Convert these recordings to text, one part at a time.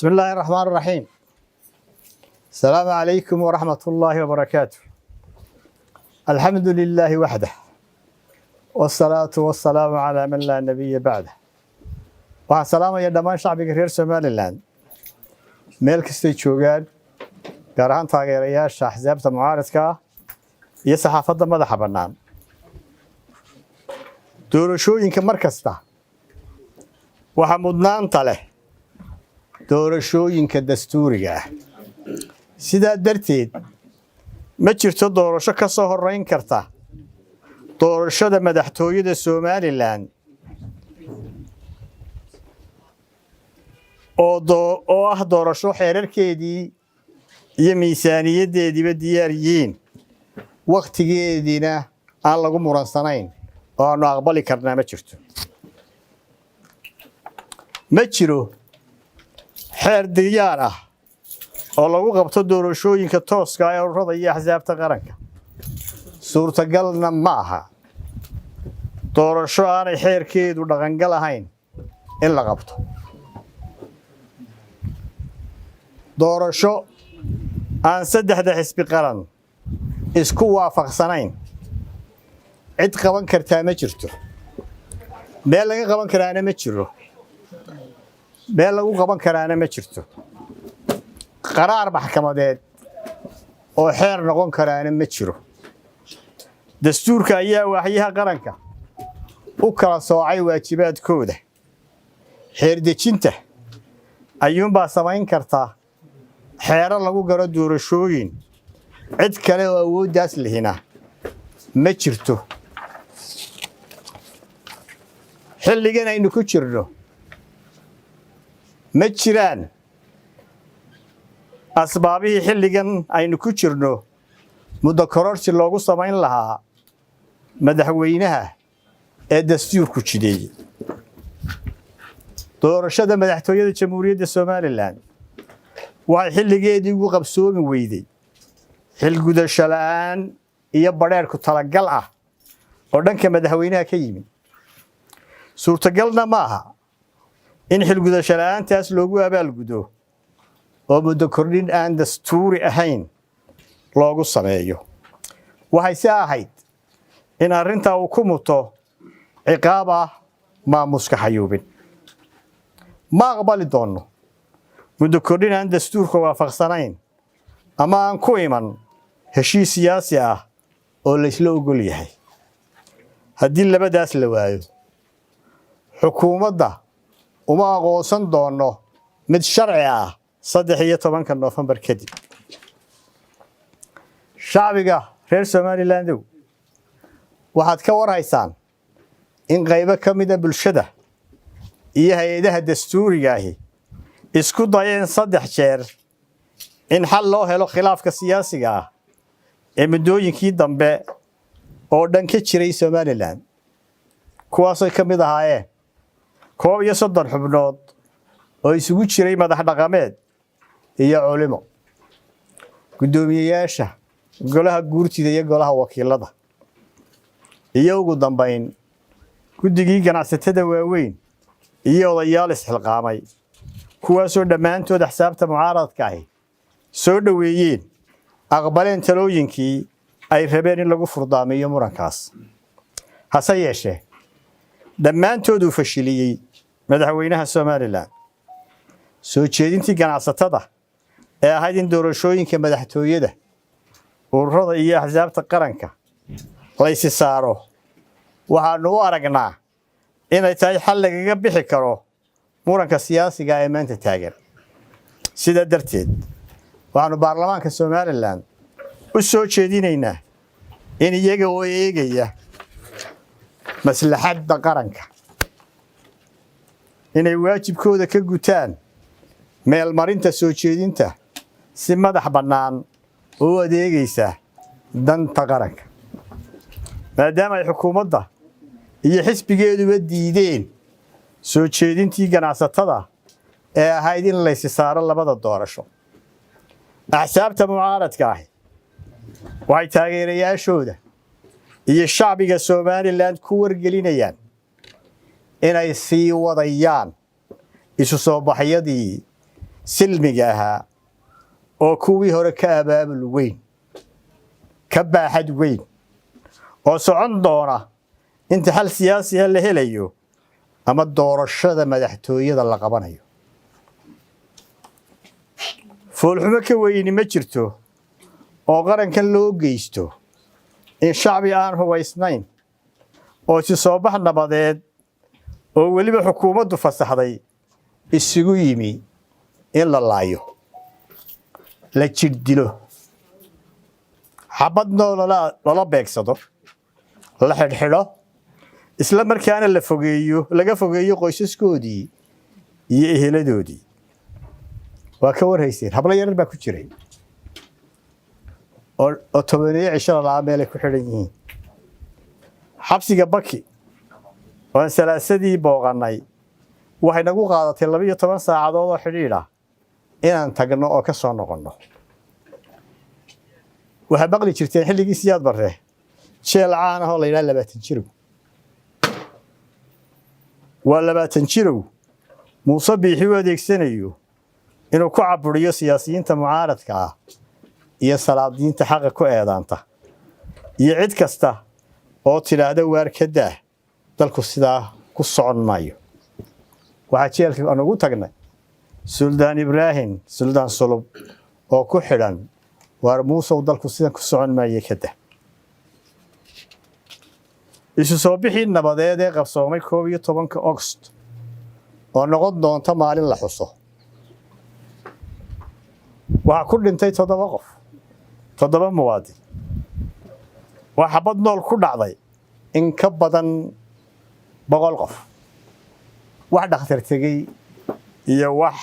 بسم الله الرحمن الرحيم. السلام عليكم ورحمة الله وبركاته. الحمد لله وحده، والصلاة والسلام على من لا نبي بعده. Waxaan salaamaya dhammaan shacbiga reer Somaliland meel kastay joogaan, gaar ahaan taageerayaasha axsaabta mucaaradka ah iyo saxaafadda madaxa bannaan. Doorashooyinka mar kasta waxaa mudnaanta leh doorashooyinka dastuuriga ah. Sidaa darteed, ma jirto doorasho ka soo horrayn karta doorashada madaxtooyada Somaliland oo ah doorasho xeerarkeedii iyo miisaaniyaddeediiba diyaar yihiin, wakhtigeediina aan lagu muransanayn oo aanu aqbali karnaa ma jirto. Ma jiro xeer diyaar ah oo lagu qabto doorashooyinka tooska ah ee ururada iyo axsaabta qaranka. Suurtagalna ma aha doorasho aanay xeerkeedu dhaqangal ahayn in la qabto. Doorasho aan saddexda xisbi qaran isku waafaqsanayn cid qaban kartaa ma jirto, meel laga qaban karaana ma jiro, meel lagu qaban karaana ma jirto, qaraar maxkamadeed oo xeer noqon karaana ma jiro. Dastuurka ayaa waaxyaha qaranka u kala soocay waajibaadkooda. Xeerdejinta ayuunbaa samayn kartaa xeero lagu galo doorashooyin. Cid kale oo awooddaas lihina ma jirto. Xilligan aynu ku jirno ma jiraan asbaabihii xilligan aynu ku jirno muddo kororsi loogu samayn lahaa madaxweynaha ee dastuurku jideeyey. Doorashada madaxtooyada Jamhuuriyadda Somaliland waxay xilligeedii ugu qabsoomi weyday xilgudasho la'aan iyo badheerku talagal ah oo dhanka madaxweynaha ka yimid. Suurtagalna ma aha in xilgudasho la'aantaas loogu abaalgudo oo muddo kordhin aan dastuuri ahayn loogu sameeyo. Waxay si ahayd in arrintaa uu ku muto ciqaab ah maamuska xayuubin. Ma aqbali doonno muddo kordhin aan dastuurka waafaqsanayn ama aan ku iman heshiis siyaasi ah oo laysla ogol yahay. Haddii labadaas la waayo, xukuumadda uma aqoonsan doonno mid sharci ah 13-ka Noofembar kadib. Shacbiga reer Somalilandow, waxaad ka warhaysaan in qaybo ka mida bulshada iyo hay-adaha dastuuriga ahi isku dayeen saddex jeer in xal loo helo khilaafka siyaasiga ah ee muddooyinkii dambe oo dhan ka jiray Somaliland, kuwaasay ka mid ahaayeen 31 xubnood oo isugu jiray madax dhaqameed iyo culimo, guddoomiyeyaasha golaha guurtida iyo golaha wakiilada, iyo ugu dambayn guddigii ganacsatada waaweyn iyo odayaal isxilqaamay, kuwaasoo dhammaantood axsaabta mucaaradka ahi soo dhoweeyeen, aqbaleen talooyinkii ay rabeen in lagu furdaamiyo murankaas. Hase yeeshee, dhammaantood uu fashiliyey madaxweynaha Somaliland. Soo jeedintii ganacsatada ee ahayd in doorashooyinka madaxtooyada, ururada iyo axsaabta qaranka laysi saaro waxaanu u aragnaa inay tahay xal lagaga bixi karo muranka siyaasiga ee maanta taagan. Sidaa darteed, waxaanu baarlamaanka Somaliland u soo jeedinaynaa in iyaga oo eegaya maslaxadda qaranka inay waajibkooda ka gutaan meelmarinta soo jeedinta si madax bannaan oo u adeegaysa danta qaranka, maadaama ay xukuumadda iyo xisbigeeduba diideen soo jeedintii ganacsatada ee ahayd in laysi saaro labada doorasho. Axsaabta mucaaradka ahi waxay taageerayaashooda iyo shacbiga Somaliland ku wargelinayaan inay sii wadayaan isu soo baxyadii Silmiga ahaa oo kuwii hore ka abaabul weyn, ka baaxad weyn, oo socon doona inta xal siyaasi ah la helayo ama doorashada madaxtooyada la qabanayo. Foolxumo ka weyni ma jirto oo qarankan loo geysto in shacbi aan hubaysnayn oo si soo bax nabadeed oo weliba xukuumaddu fasaxday isugu yimi in la laayo, la jidh dilo, xabad nool lala beegsado, la xidhxidho, isla markaana la fogeeyo, laga fogeeyo qoysaskoodii iyo eheladoodii. Waa ka warhayseen, hablo yarar baa ku jiray oo 10 cisho lalaa meelay ku xidhan yihiin. Xabsiga Baki oo aan Salaasadii booqannay, waxay nagu qaadatay 12 saacadood oo xidhiidh ah inaan tagno oo ka soo noqonno. Waxaa maqli jirteen xilligii Siyaad Barre jeel caan ah oo la yidhaha 20 jirow. Waa 20 jirow Muuse Biixi u adeegsanayo inuu ku caburiyo siyaasiyiinta mucaaradka ah iyo salaadiinta xaqa ku eedaanta iyo cid kasta oo tidhaahda: "Waar ka daah, dalku sidaa ku socon maayo." Waxaa jeelka aan ugu tagnay Suldaan Ibraahim Suldaan Sulub oo ku xidhan: "Waar Muusow, dalku sidan ku socon maaye, ka dah." Isu soo bixii nabadeed ee qabsoomay 11-ka Ogost, oo noqon doonta maalin la xuso, waxaa ku dhintay toddoba qof, toddoba muwaadin. Waa xabad nool ku dhacday in ka badan 100 qof, wax dhakhtar tegey iyo wax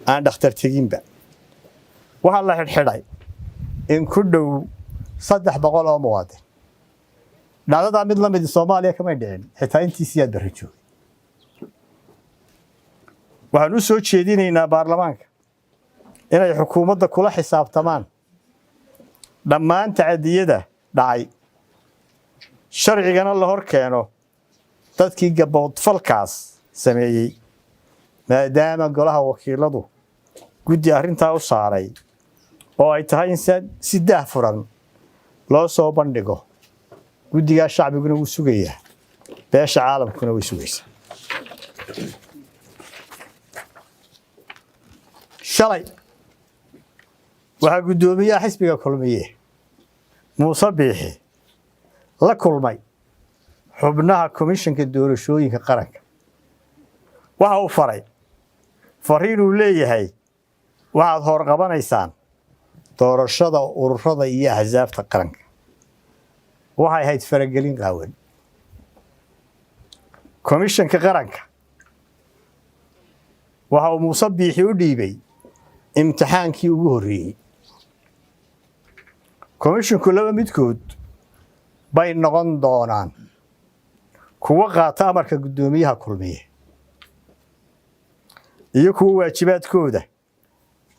aan dhakhtar teginba. Waxaa la xidhxidhay in ku dhow 300 oo muwaadin. Dhacdadaa mid la mid Soomaaliya kamay dhicin, xitaa intii Siyaad Barre joogay. Waxaan u soo jeedinaynaa baarlamaanka inay xukuumadda kula xisaabtamaan dhammaan tacadiyada dhacay, sharcigana la hor keeno dadkii gaboodfalkaas sameeyey, maadaama golaha wakiiladu guddi arrintaa u saaray oo ay tahay in si daah furan loo soo bandhigo. Guddigaa shacbiguna wuu sugayaa, beesha caalamkuna way sugaysaa. Shalay waxaa guddoomiyaha xisbiga Kulmiye Muuse Biixi la kulmay xubnaha Komishanka Doorashooyinka Qaranka. Waxa uu faray fariin uu leeyahay: "Waxaad horqabanaysaan doorashada ururada iyo axsaabta qaranka." Waxay ahayd faragelin qaawan. Komishanka Qaranka waxa uu Muuse Biixi u dhiibay imtixaankii ugu horreeyey. Komishinku laba midkood bay noqon doonaan: kuwo qaata amarka guddoomiyaha Kulmiye iyo kuwo waajibaadkooda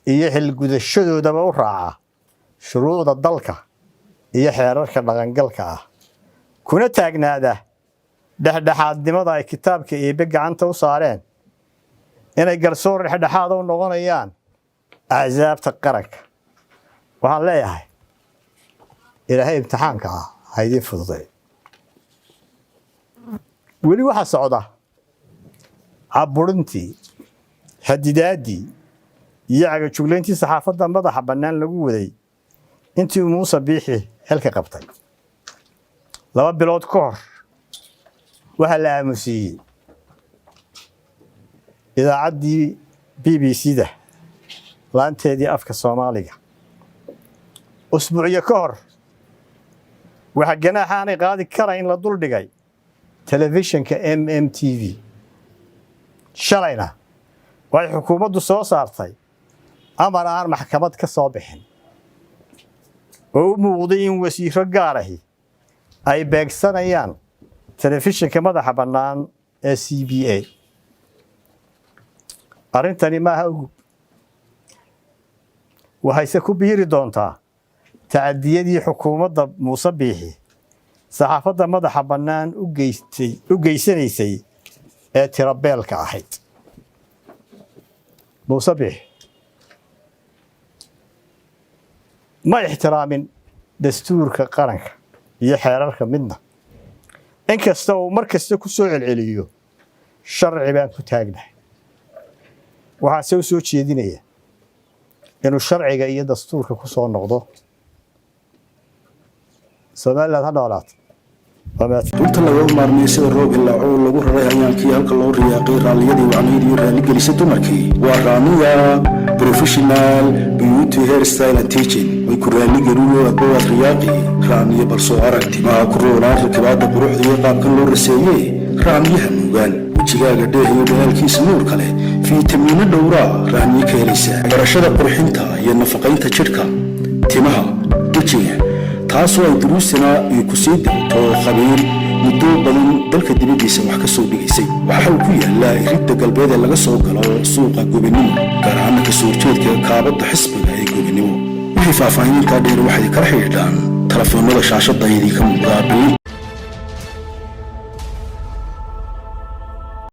iyo xilgudashadoodaba u raaca shuruucda dalka iyo xeerarka dhaqangalka ah, kuna taagnaada dhexdhexaadnimada ay kitaabka Eebbe gacanta u saareen inay garsoor dhexdhexaada u noqonayaan axsaabta qaranka. Waxaan leeyahay, Ilaahay imtixaanka ah ha idiin fududay. Weli waxaa socda caburintii, hadidaaddii iyo cagajuglayntii saxaafadda madaxa bannaan lagu waday intii uu Muuse Biixi xilka qabtay. 2 bilood ka hor waxaa la aamusiiyey idaacaddii BBC-da laanteedii afka Soomaaliga. Usbuucyo ka hor waxaa ganaax aanay qaadi karayn la duldhigay telefishinka MMTV. Shalayna waxay xukuumaddu soo saartay amar aan maxkamad ka soo bixin oo u muuqday in wasiiro gaar ahi ay beegsanayaan telefishinka madaxa bannaan ee CBA. Arrintani maaha ugub, waxayse ku biiri doontaa tacadiyadii xukuumadda Muuse Biixi saxaafadda madaxa bannaan u geysanaysay ee tirabeelka ahayd. Muuse Biixi Ma ixtiraamin dastuurka qaranka iyo xeerarka midna, inkasta uu mar kasta ku soo celceliyo "sharci baan ku taagnahay". Waxaase u soo jeedinaya inuu sharciga iyo dastuurka ku soo noqdo. Somaliland ha noolaato. Runta laga maarmay sida roob ilaaco lagu raray hayaankii, halka loo riyaaqay raalliyadii wacnayd iyo raaligelisay dumarkii, waa Raamiya Professional Beauty Hairstyle and Teaching. Way ku raaligelino, adba waad riyaaqi. Raamiye bal soo arag timaha ku roolaan, rakibaadda quruxda iyo qaabkan loo raseeyey. Raamiyaha nuugaan wejigaaga dheeh iyo dhalaalkiisa nuur kale, fiitamiino dhowraa Raamiye ka helaysaa. Barashada qurxinta iyo nafaqaynta jidhka, timaha, wejiga, taasoo ay duruusana ay ku sii dirto khabiir muddo badan dalka dibaddiisa wax ka soo dhigaysay. Waxa uu ku yaalaa iridda galbeed ee laga soo galo suuqa Gobonimo, gaar ahaana kasoo horjeedka kaabadda xisbiga ee Gobonimo. Wixii faahfaahinintaa dheer waxay kala xidhiidhaan telefoonada shaashadda idinka muuqdaa.